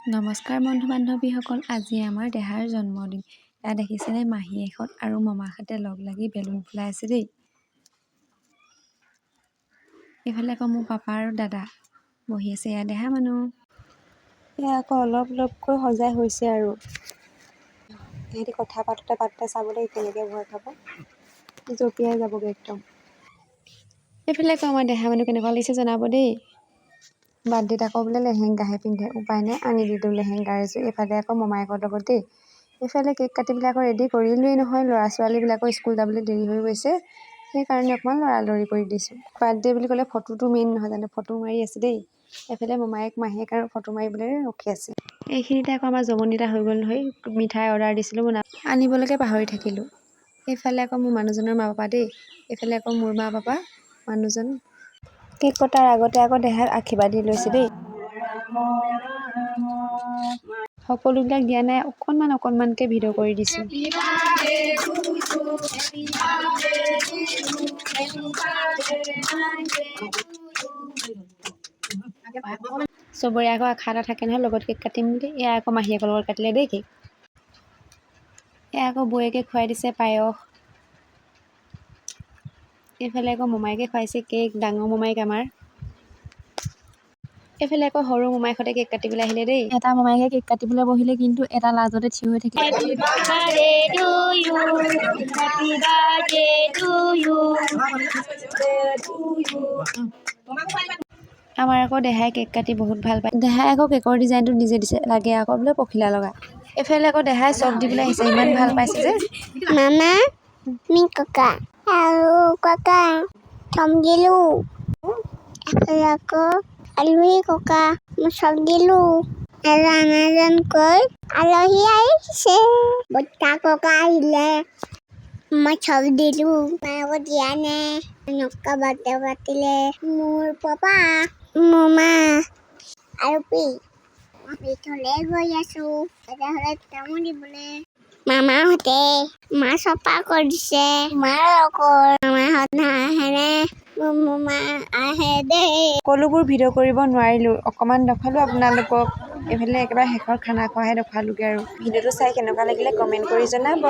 নমস্কাৰ বন্ধু বান্ধৱীসকল, আজি আমাৰ দেহাৰ জন্মদিন। এয়া দেখিছেনে, মাহীয়েকহঁত আৰু মমাহঁতে লগ লাগি বেলুন ফুলাই আছে দেই। এইফালে আকৌ মোৰ পাপা আৰু দাদা বহি আছে। এয়া দেহা মানুহ। এয়া আকৌ অলপ অলপকৈ সজাই হৈছে আৰু সিহঁতি কথা পাতোঁতে পাতোঁতে চাবলৈ কেনেকৈ ভয় খাব, জঁপিয়াই যাবগৈ একদম। এইফালে আকৌ আমাৰ দেহা মানুহ কেনেকুৱা লাগিছে জনাব দেই। বাৰ্থডেত আকৌ বোলে লেহেংগাহে পিন্ধে, উপায় নাই, আনি দিলোঁ লেহেংগা এযোৰ। এইফালে আকৌ মমায়েকৰ লগত দেই। এইফালে কেক কাটিবলৈ আকৌ ৰেডি কৰিলোৱেই নহয়, ল'ৰা ছোৱালীবিলাকৰ স্কুল যাবলৈ দেৰি হৈ গৈছে, সেইকাৰণে অকণমান লৰালৰি কৰি দিছোঁ। বাৰ্থডে বুলি ক'লে ফটোটো মেইন নহয় জানো? ফটো মাৰি আছে দেই। এইফালে মমায়েক মাহীয়েক আৰু ফটো মাৰিবলৈ ৰখি আছে। এইখিনিতে আকৌ আমাৰ জমনি এটা হৈ গ'ল নহয়, মিঠাই অৰ্ডাৰ দিছিলোঁ, মই আনিবলৈকে পাহৰি থাকিলোঁ। এইফালে আকৌ মোৰ মানুহজনৰ মা পাপা দেই, এইফালে আকৌ মোৰ মা পাপা, মানুহজন। কেক কটাৰ আগতে আকৌ দেহাক আশীৰ্বাদ দি লৈছে দেই। সকলোবিলাক দিয়া নাই, অকণমান অকণমানকৈ ভিডিঅ' কৰি দিছোঁ। Happy birthday to you. Happy birthday to you. চবৰে আকৌ আশা এটা থাকে নহয় লগত কেক কাটিম বুলি। এয়া আকৌ মাহীয়েকৰ লগত কাটিলে দেই কেক। এয়া আকৌ বৌয়েকে খুৱাই দিছে পায়স। এইফালে আকৌ মোমায়েকে খুৱাইছে কেক, ডাঙৰ মোমায়েক আমাৰ। এইফালে আকৌ সৰু মোমায়েকহঁতে কেক কাটিবলৈ আহিলে দেই। এটা মোমায়েকে কেক কাটিবলৈ বহিলে, কিন্তু এটা লাজতে থিয় হৈ থাকিলে। Happy birthday to you. Happy birthday to you. To you. আমাৰ আকৌ দেহাই কেক কাটি বহুত ভাল পায়। দেহাই আকৌ কেকৰ ডিজাইনটো নিজে দিছে, লাগে আকৌ বোলে পখিলা লগা। এইফালে আকৌ দেহাই চব দিবলৈ আহিছে, ইমান ভাল পাইছে যে। মামা, মি ককা আৰু ককা চব দিলোঁ। এফালে আকৌ আলহী ককা, মই চব দিলোঁ। এজন এজনকৈ আলহী আহিছে। বৰ্তা ককা আহিলে, মই চব দিলোঁ। মায়ে আকৌ দিয়া নাই। এনেকুৱা বাৰ্থডে পাতিলে মোৰ পাপা, মোৰ মা আৰু পি। মই ভিতৰলৈ গৈ আছোঁ, তেতিয়াহ'লে তামোল দিবলৈ। মামাহঁতে মাছ চফা কৰিছে। তোমালোকৰ মামাহঁত নাহেনে? মোৰ মামা আহে দেই। সকলোবোৰ ভিডিঅ' কৰিব নোৱাৰিলোঁ, অকণমান দেখুৱালোঁ আপোনালোকক। এইফালে একেবাৰে শেষৰ খানা খোৱাহে দেখুৱালোগৈ আৰু। ভিডিঅ'টো চাই কেনেকুৱা লাগিলে কমেণ্ট কৰি জনাব।